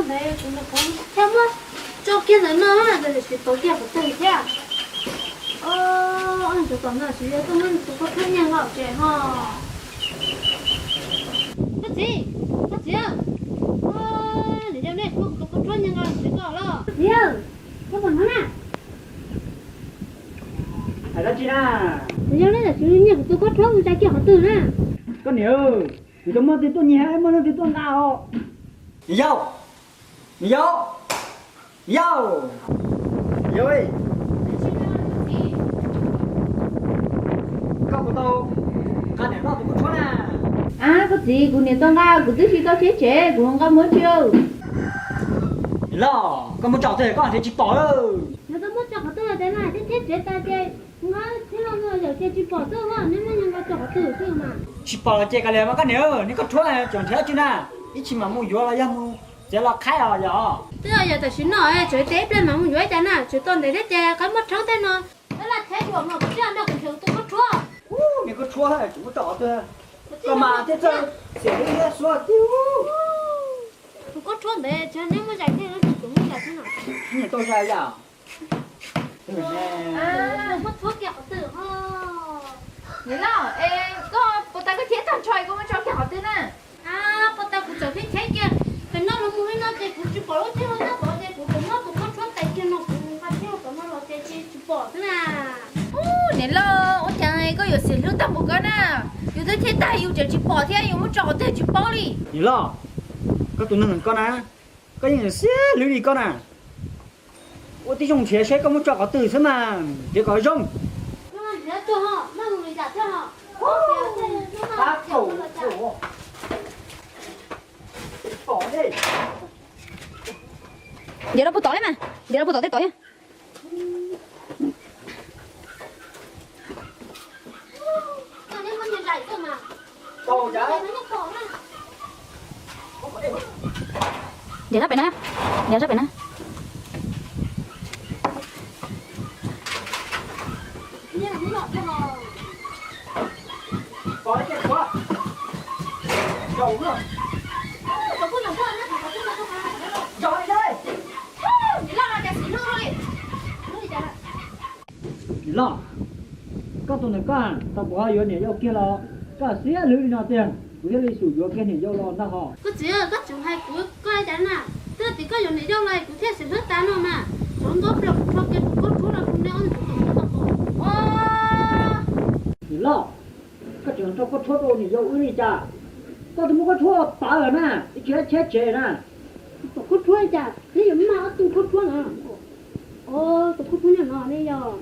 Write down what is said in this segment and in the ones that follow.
Kuv, kuv thiaj muab tso kiag ntawm no na, tiam sis pauv kiag qhov twg thiab. Ov, tus tom no tsis yog tuaj muab tus khaub hlab nyiag nqa tsev ho. Koj txiv, koj txiv, nim no nej muab kuv tus khaub hlab nyiag nqa tsev ko los? Txiv, koj puas hnov na? Hais dab tsi na? Nim no nej tam sim nyiag kuv tus khaub hlab mus tsa kiag qhov twg na? Koj niam, kuv tsis muaj leej twg tuaj nyiag, muaj leej twg tuaj nqa os. Yau, yau, yau, yau, koj puas tau nqa niam loj tus khaub hlab na? Ab, koj txiv, kuv niam tau nqa, kuv twb tsis tau cheb tsev, kuv nqa mus tsi. Niam loj, koj muab tso qhov twg koj nrhiav tsis pom lawm. Yog koj muab tso qhov twg tias na, thiab cheb tsev tas ces nqa thiab los no yawm ces tsis pom xwb, neb muab nyiag nqa tso qhov twg xwb mas. Tsis pom los ces kav liam mas koj niam, neb khaub hlab tseem nrhiav tsi na, ib tsis mam mus yuav los yog mus txiav los qhaib os yog. Twb yog tam sim no tseem ib pliag mam mus yuav cas na, tseem tau ntev thiab ces qhov muaj rhawb tej no. Tab laj thiab yuav no kuv thiaj nrog kuv nrhiav tus khaub hlab. Ub, niag khaub hlab tseem muab tso qhov twg, koj mas thiaj txawj xiam lub iab xuab ti. Tus khaub hlab ntawd ces neb muab zais thiab, tus muab zais thiab no. Nyiag tau zais yam. Muab tshuab kiag qhov twg ho? Niam loj, es koj puas tas koj cheb tag nrho koj muab tso kiag qhov twg na? Ab, puas tas kuv txawm cheb kiag, pem no los mus li no ces kuv tsis pom lub tsheb hauv tab tom ces kuv txawm muab tus khaub hlab tais kiag no kuv nqa tsheb hauv tom no los ces tsis pom xwb na. Ub, niam loj, ua cas koj yuav xiam hlwb tag npaum ko na? Yus twb cheb tag yus tseem tsis pom thiab yus muab tso qhov twg tsis paub li. Niam loj, koj tus neeg koj na, koj yeej xiam hlwb li koj na. Ua tib zoo nrhiav seb koj muab tso qhov twg xwb mas, nrhiav kom zoo. Ntiav rau puag tom li mas, ntiav rau puag tom tej tod thiab. Ntiav sab pem na, ntiav sab pem na. Niam loj, koj tus ntawm koj tau puas yuav niam yau kiag los? Koj xiam hlwb li no tiag, kuv thiaj li xum yuav kiag niam yau los ntag hos. Koj txiv, koj tseem hais kuv koj li cas na? Twb tias koj yuav niam yau los kuv thiaj xiam hlwb tas no mas. Tsov ntaub plaws kuv rho kiag tus khaub hlab los rau neb ob tug tau pom. Niam loj, koj tseem rho khaub hlab rau niam yau wb li cas? Koj twb muab khaub hlab pawv lawm na, ib tsis dab tsheb tsev na. Tus khaub hlab li cas, neb yuav mag ob tug khaub hlab na. Tus khaub hlab nyob no ne yog.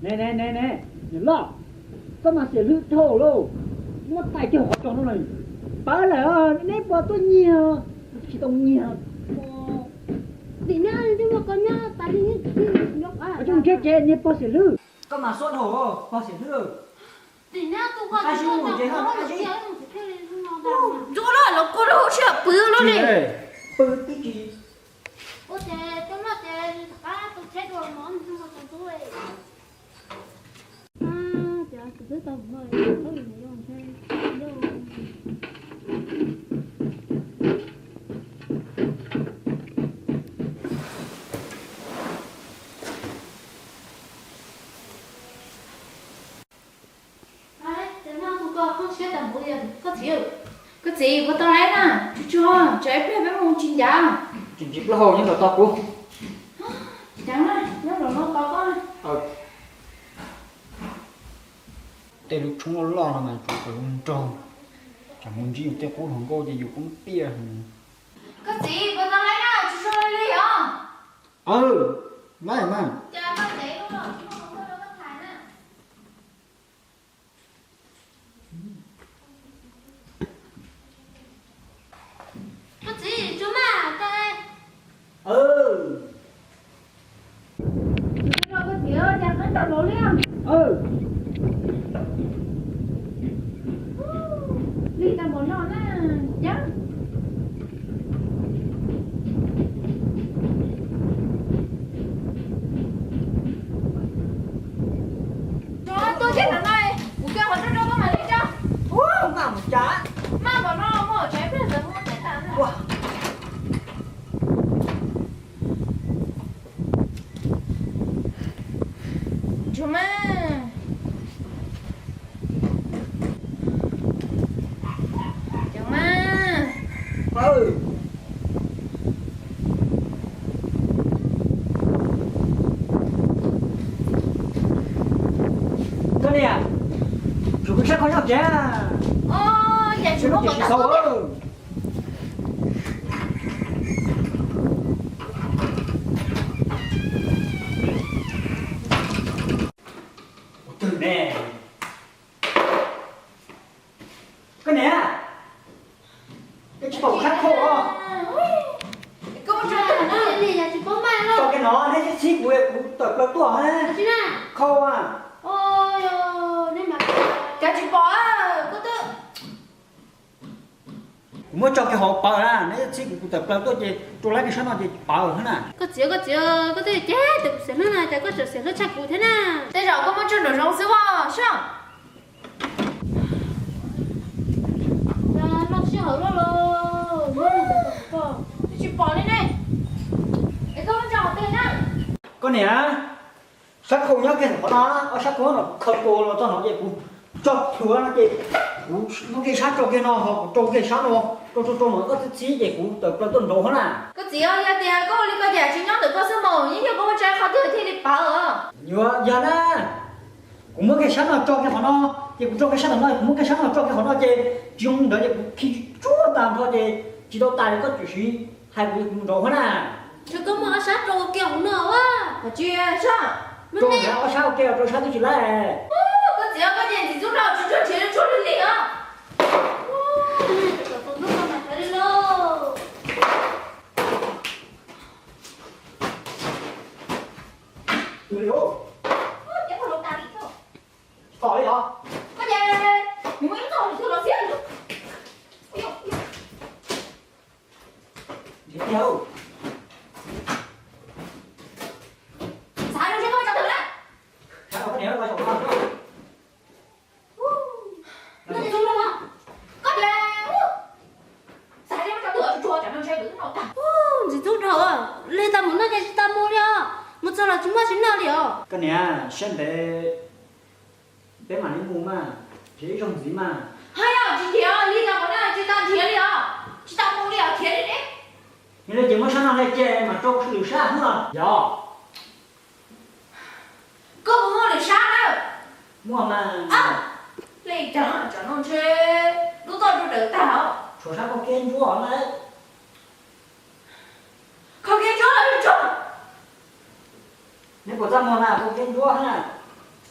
Ne ne ne ne, niam loj, koj mas xiam hlwb dhau lauj, muab tais kiag qhov tso no na. Pawv lawm, neb puas tuaj nyiag? Tsis tau nyiag. Tim neb twb muaj koj nyob tas li, neb tsis nyob qab. Coj nrhiav tsev niag pog xiam hlwb. Koj mas xuab dhau pog xiam hlwb. Tim neb tus koj tsis nyob qab. Ntsuab loj los kua lub sij hawm pw loj li. Pw tib tsis. Ua ces coj loj ces rov qab tu tsheb dua mov mus tus tub. Koj txiv, koj txiv, puas tau lawm na? Tsuag tsuag, tsam ib pliag peb mus tsis ncav. Tsis ntsib plaub hau nyob nram tos kuv. Tsis ncav na, nyob nram no tos koj. Tej lub tshoob loj loj no mas tsuas kom zoo nraug, tsam mus ntsib tej qub hluas nkauj ces yus poob tiaj. Koj txiv, puas tau lawm na? Tsuag tsuag li os. Aw, lawm mas. Koj txiv, tsuag mas tas. Koj txiv, cas qab nrau los li. Li tau npaum no na, yab. Tuaj teb ntawm no, kuv kiag qhov rooj rau koj mam li tso. Ub, maj mus cas. Maj npaum no mus tsev pliag ntawd mus teb tas na. Ua, Koj niam, tsum kuv sab khau nyob tsev. Ces tsis xav. Koj niam, koj tsis pom kuv sab khau os? Tso kiag no, neb txib kuv, kuv tawm plaws tuaj na. Khau a. Kuv muab tso kiag hauv paws na, neb txib kuv, kuv tawm plaws tuaj ces rau lab kiag sab no ces paws na. Koj txiv, koj txiv, koj twb cem tias kuv xiam hlwb na, cas koj tseem xiam hlwb tshaj kuv thiab na? Tej zaum koj muab tso nraum zoov xwb os Sab. Loj sij hawm loj los tsis pom li ne. Es koj muab tso hauv pes na. Koj niam, sab khau nyob kiag ntawm qhov no, ob sab khau no kuv khaws tua los txog no ces kuv tso plhuav no ces kuv muab kiag sab tso kiag no, ho kuv rau kiag sab no, rau rau rau no koj twb txib ces kuv tawm plaws tuaj nraud hov na. Koj txiv, yog tias koj ua li ko cas tsis nyob ntawm koj xwb mas, yeej yog koj muab tso qhov twg thiaj li pawv os. Yuav yog na, kuv muab kiag sab no tso kiag qhov no, ces kuv rau kiag sab ntawm no, kuv muab kiag sab no tso kiag qhov no ces tsis zoo ntawd ces kuv khi tsuag tas nrho ces tsis tau tas li, koj tsuas siv hais kuv, kuv mus nraud hov na. Ces koj muab ob sab rau ua ke hauv no a. Tsis, rau ob sab ua ke, rau sab twb tsis laib. Koj txiv, koj ces ntxim ntxub nraug, tsis tshua nrhiav tsuag li os. Ntxim ntxub dhau, lig tau mus noj ces tsis tau mus li os, mus txog los tsis muaj tsis noj li os. Koj niam, sab ntev peb mam li mus mas, nrhiav ib zaug ntxiv mas. Haj yam tsis nrhiav li os, qhov no tsis tau nrhiav li os, tsis tau mus li os, khiav li ne. Yog li ces muab sab no hle ces mam rau lwm sab hwb los yog. Koj puas muaj lwm sab na? Muaj mas. Hle cas tsam no ntshe lub toj rau rawv tag os. Tshuav sab khaub keb ntsuab na. Khaub keb ntsuab los tsuag. Neb puas txaj muag na, khaub keb ntsuab na.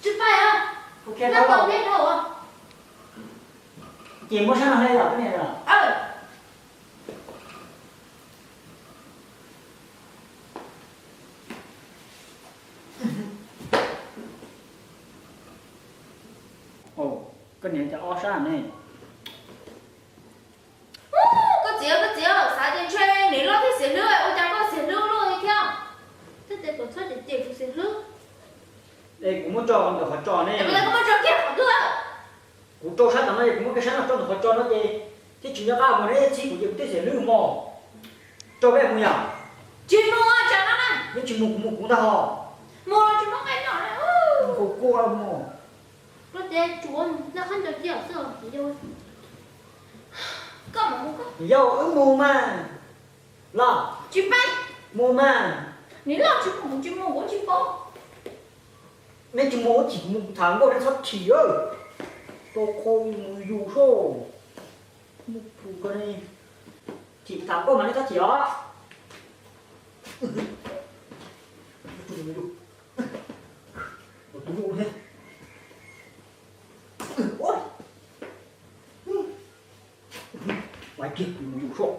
Tsis paub. Khaub keb ntsuab. Ces muab sab no hle los koj niam. Koj niam, cas ob sab ne? Koj txiv, koj txiv, xav tias ntshe niam loj thiaj xiam hlwb, ua cas koj xiam hlwb luaj li thiab? Thiab tias kom txhob cem cem kuv xiam hlwb. Es kuv muab tso ntawm qhov tso ne. Koj muab tso kiag qhov twg? Kuv rau sab tom no es kuv muab kiag sab no rau ntawm qhov tso no ces thiaj tsis nco qab mus, neb txib kuv ces kuv thiaj xiam hlwb mog. Rau peb mus yom? Tsis mus, tsam no na. Neb tsis mus kuv mus kuv ntag hos. Mus los tsis muaj nqaij noj na. Kuv kua mus. Koj ces tsuav noj qab ncaws cia xwb. Yau, wb mus mas. Los tsis pab mus mas. Nim no tsis mus, tsis mus, kuv tsis paub. Neb tsis mus ua chim, mus tham nkauj neb txhob chim. Rau qhov mus yus soj. Mus pum ko ne. Chim tham nkauj mas neb txhob chim os. Ua kiag kuv mus yus soj.